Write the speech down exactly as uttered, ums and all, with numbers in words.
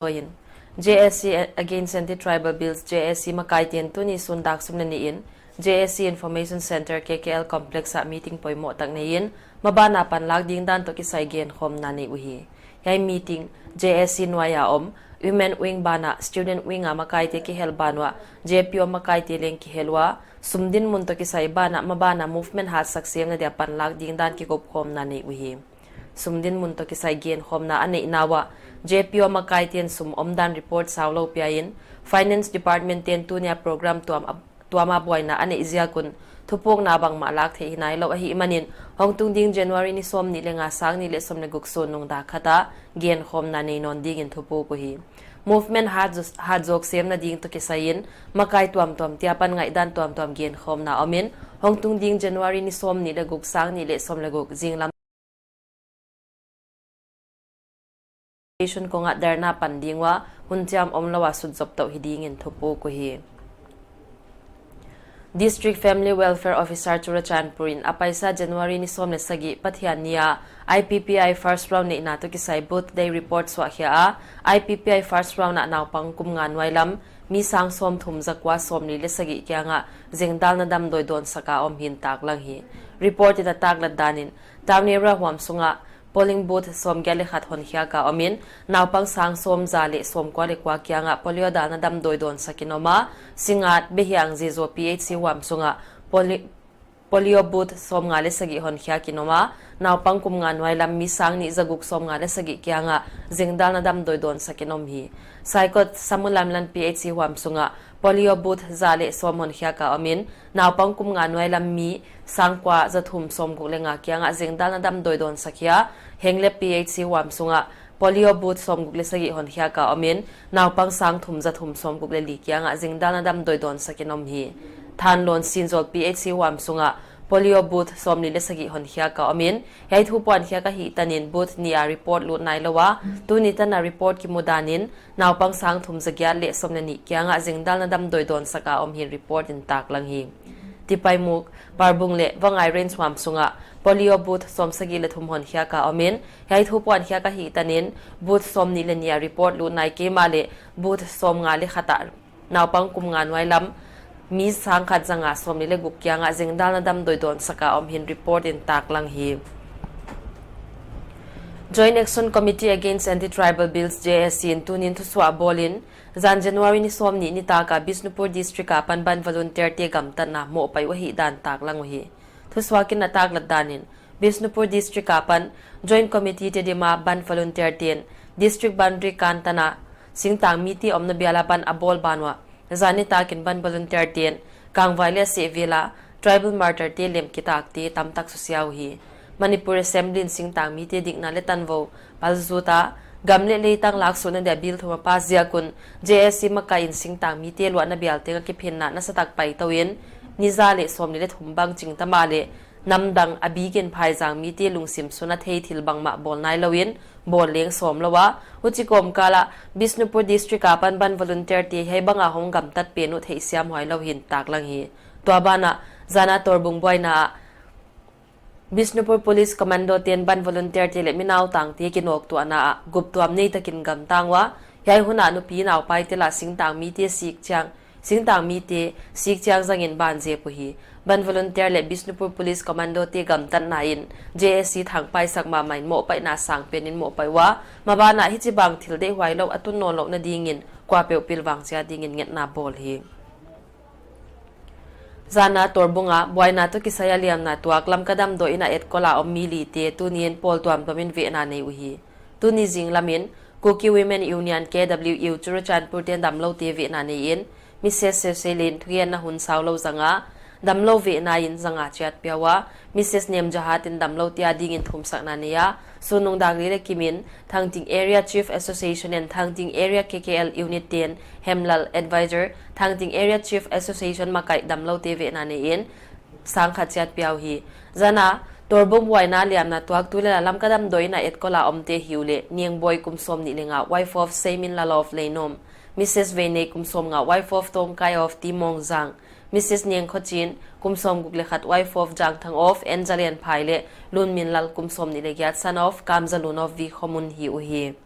Toh in, J A C Against Anti-Tribal Bills, J A C makaite'n tuni sun dak sawm leh nih in J A C Information Center, K K L Complex ah meeting poimoh tak nei in, maban a panlak ding dan toh kisai genkhawmna nei uhi. Hiai meeting J A C nuai a om, Women Wing banah, Student Wing a makaite kihel ban uah, J P O makaite leng kihel ua, sum dinmun toh kisai banah, maban a movement hatsak semna dia panlak ding dan kikupkhawmna nei uhi. Sum dinmun toh kisai genkhawmna a neihna uah, J P O makaite'n sum omdan report sau lou pia in, Finance Department te'n tuni a program tuam a, tuam a buaina a neih ziak un, thupukna bangmah lak theih hi nailou ahihmanin, hongtung ding January ni sawmnih leh nga, sang nih leh sawm leh guk sunnung dak khat a genkhawmna nei nawn dingin thupuk uhi. Movement hat zo-, hat zawk semna ding toh kisai in, makai tuamtuamte apan ngaihdan tuamtuam genkhawmna om in, hongtung ding January ni sawmnih leh guk, sang nih leh sawm leh guk zinglam station kong ah dharna pan ding ua, hun chiam omlou a sutzop tou hi dingin thupuk uhi. District Family Welfare Officer Churachandpur in a paisa January ni sawm leh sagih Pathianni a I P P I first round neihna toh kisai booth day report suahkhia a, I P P I first round ah naupang kum nga nuailam mi sang sawmthum zakua sawmli leh sagih kiangah zengdalna damdawi dawnsak a om hi'n taklang hi. Report in a taklat danin, Town area huam sungah polling booth sawmgiat leh khat honkhiak a om in, naupang sang sawmza leh sawmkua leh kua kiangah polio dalna damdawi dawnsak in om a, Singngat, Behiang, Zezo P H C huam sungah poli-, polio booth sawmnga leh sagih honkhiak in om a, naupang kum nga nuailam mi sang nih zaguk sawmnga leh sagih kiangah zengdalna damdawi dawnsak in om hi. Saikot, Samulamlan P H C huam sungah polio booth za leh sawm honkhiak a om in, naupang kum nga nuailam mi sang kua zathum sawmguk leh nga kiangah zengdalna damdawi dawnsak hi a, Henglep P H C huam sungah polio booth sawmguk leh sagih honkhiak a om in, naupang sang thum zathum sawmguk leh li kiangah zengdalna damdawi dawnsak in om hi. Thanlon, Sinzawl P H C huam sungah polio booth sawmli leh sagih honkhiak a om in, hiai thu puankhiak ahih tanin booth nih a report lut nailou a, tuni tan a report kimu danin, naupang sang thum zagiat leh sawm leh nih kiangah zengdalna damdawi dawnsak a om hi'n report in taklang hi. Tipaimukh, Parbung leh Vangai Range huam sungah polio booth sawmsagih leh thum honkhiak a om in, hiai thu puankhiak ahih tanin booth sawmnih leh nih a report lut nai kei mahleh booth sawmnga leh khat ah naupang kum nga nuailam mi sang khat zanga sawmli leh guk kiangah zengdalna damdawi dawnsak a om hi'n report in taklang hi. Joint Action Committee Against Anti-Tribal Bills, J A C in tunin thusuah bawl in, zan January ni sawmnih nitak a Bishnupur District apan bandh volunteer te gamtatna mohpaih uh ahihdan taklang uhi. Thusuak in a taklat danin, Bishnupur District apan Joint Committee Tedim a bandh volunteer te'n District boundary kan tan a singtang mite omna bial a bandh a bawl ban uah, zan nitak in bandh volunteer te'n Kangvai leh a sehvel a tribal martyr te lem kitakte tamtak susia uhi. Manipur Assembly in singtang mite dikna leh tanvou pal zut a, gam leh leitang laksuahna dia bill thum a pass ziak un, J A C makai in singtang mite luahna bial teng a kiphinna nasatak pai tou in, ni za leh sawmli leh thum bang ching ta mahleh, namdang a bik in phaizang mite lungsim sung a thei thil bangmah bawl nailou in, bawl leng sawm lou a, huchi kawmkal ah Bishnupur District apan bandh volunteer te hiai bang a hong gamtat pen uh theihsiam huailou hi'n taklang hi. Tua banah, zan a Torbung buaina ah Bishnupur Police Commando te'n bandh volunteer te leh mi nautang te kinawktuahna ah guptuam nei takin gamtang ua, hiai hun ah nupi naupai te lah singtang mite sik chiang, singtang mite sik chiang zangin ban zep uhi. Bandh volunteer leh Bishnupur Police Commando te gamtatna in J A C thangpaisak mahmah in mohpaihna sangpen in mohpaih ua, maban ah hichibang thil deihhuailou a tun nawnlouhna dingin kuapeuh pilvang chiat dingin ngetna bawl hi. Zan a Torbung a buaina toh kisai a liamna tuak Lamka damdawi inn a etkol a om mi li te tunin pawl tuamtuam in vehna nei uhi. Tuni zinglam in Kuki Women Union, K W U, Churachandpur te'n damloute vehna nei in, Missus Seuseilin thugenna hun sau lou zanga, damlou vehna in zanga chiat pia ua, Missus Nemjahat in damloute a dingin thumsakna nei a, sunnung dak li leh kim in Thangting Area Chief Association and Thangting Area K K L Unit te'n Hemlal, Advisor, Thangting Area Chief Association makaih damloute vehna nei in, sang khat chiat pia uhi. Zan a Torbung buaina liamna tuak tu leh la Lamka damdawi inn a etkol a omte hi uleh, Niangboi kum sawmnih leh nga, wife of Seiminlal of Leinom, Missus Veinei kum sawmnga, wife of Tongkai of Timongjang, Missus Niangkhochin kum sawmguk leh khat, wife of Jangthang of Enzalenphai leh Lunminlal kum sawmnih leh giat, son of Kamzalun of Vikhomun hi uhi.